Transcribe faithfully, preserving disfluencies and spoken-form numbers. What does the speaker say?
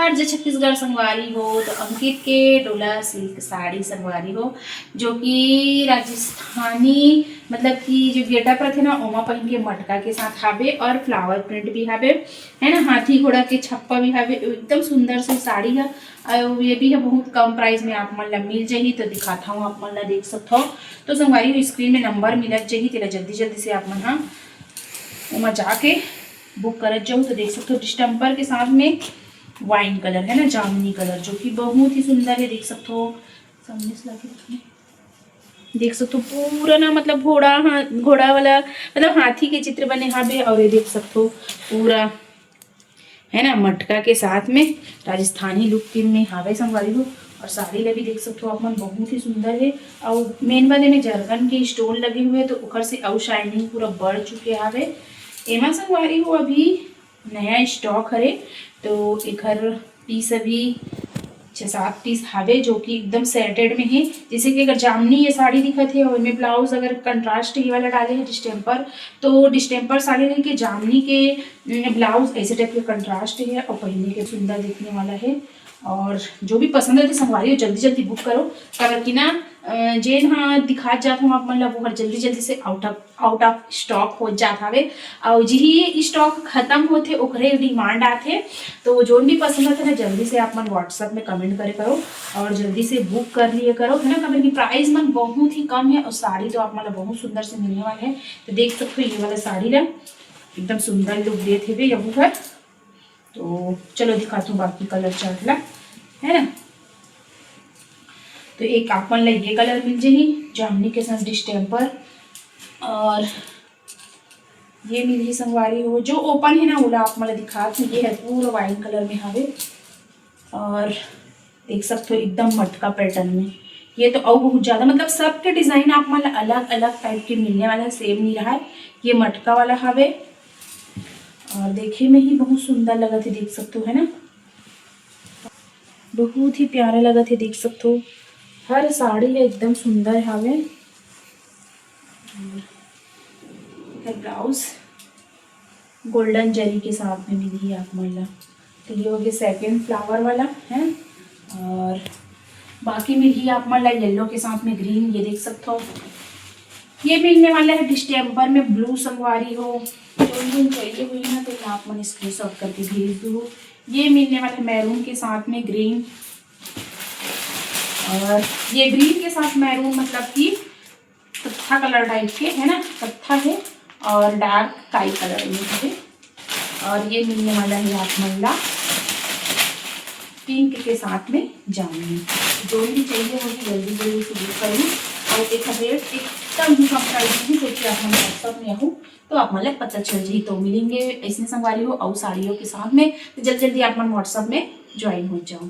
और जय छत्तीसगढ़ संगवारी हो, तो अंकित के डोला सिल्क साड़ी संगवारी हो, जो कि राजस्थानी, मतलब कि जो getup रथे ना, ओमा पहिन के मटका के साथ हावे और flower print भी हावे, है ना, हाथी घोड़ा के छप्पा भी हावे। एकदम सुंदर से साड़ी है और ये भी है बहुत कम price में आप मन ला मिल जाही। तो दिखाता हूँ आप मन ला, देख सकत हो। तो संगवारी हो, screen में number मिलत जाही, तेला जल्दी जल्दी से आप मन हा ओमा जाके book करत जाहू। तो देख सकत हो distemper के साथ में wine colour है ना, जामुनी colour, जो कि बहुत ही सुंदर है। देख सकत हो, सामने से लाके दिखाने, देख सकत हो पूरा ना, मतलब घोड़ा, हाँ, घोड़ा वाला, मतलब हाथी के चित्र बने हावे। और ये देख सकत हो पूरा है ना, मटका के साथ में राजस्थानी look theme में हावे संगवारी हो। और साड़ी ला भी देख सकत हो आप मन, बहुत ही सुंदर है। और main बात एमे जरकन के stone लगे हुए, तो ओखर से अउ shining पूरा बढ़ चुके हावे। एमा संगवारी हो अभी नया stock हरे, तो एखर piece अभी छः सात piece हावे, जो कि एकदम setted में है। जैसे कि अगर जामनी ये साड़ी दिखत है और एमे blouse अगर contrast ये वाला डाले है distemper, तो distemper साड़ी लेके जामनी के blouse ऐसे type के contrast है और पहनने के सुंदर दिखने वाला है। और जो भी पसंद है तो संगवारी हो, जल्दी जल्दी book करो, काबर कि ना, अ, जेन हा दिखात जात हूँ आप मन ला, वो हर जल्दी जल्दी से out of out of stock हो जात हवे। और जिही stock खत्म होथे, ओकरे demand आथे। तो जोन भी पसंद आथे ना, जल्दी से आप मन WhatsApp में comment करे करो और जल्दी से book कर लिए करो, है ना, काबर कि price मन बहुत ही कम है और साड़ी तो आप मन ला बहुत सुंदर से मिलने वाले हैं। तो देख सकते हो ये वाला साड़ी ला, एकदम सुंदर look देत हेवे यहू हर। तो चलो दिखात हूँ बाकी colour chart ला, है ना। तो एक आप मन ला ये colour मिल जाही जामनी के साथ distemper, और ये मिलही संगवारी हो जो open है ना, ओला आप मन ला दिखात हूँ। ये है पूरा wine colour में हावे, और देख सकते हो एकदम मटका pattern में। ये तो अउ बहुत ज्यादा, मतलब सबके design आप मन ला अलग अलग type के मिलने वाला है, same नहीं रहा है। ये मटका वाला हावे और देखे में ही बहुत सुंदर लगत है, देख सकते हो, है ना, बहुत ही प्यारा लगत है, देख सकते हो। हर साड़ी है एकदम सुंदर हावे। और blouse golden जरी के साथ में मिलही आप मन ला। तो ये हो गया second flower वाला है, और बाकी मिलही आप मन ला yellow के साथ में green, ये देख सकते हो। ये मिलने वाला है distemper में blue संगवारी हो, जो भी चाहिए हुई ना तो आप मन screenshot करके भेज दो। ये मिलने वाला है maroon के साथ में green, और ये green के साथ maroon, मतलब कि कत्था colour type के है ना, कत्था है और dark काई colour में है। और ये मिलने वाला है आप मन ला pink के साथ में जामुनी। जो भी चाहिए होगी जल्दी जल्दी से book करूँ। और एक rate एकदम ही कम price में, जो कि आप मन WhatsApp में आऊँ तो आप मन ला पता चल जाही। तो मिलेंगे ऐसने संगवारी हो और साड़ियों के साथ में, तो जल्दी जल्दी आप मन WhatsApp में join हो जाओ।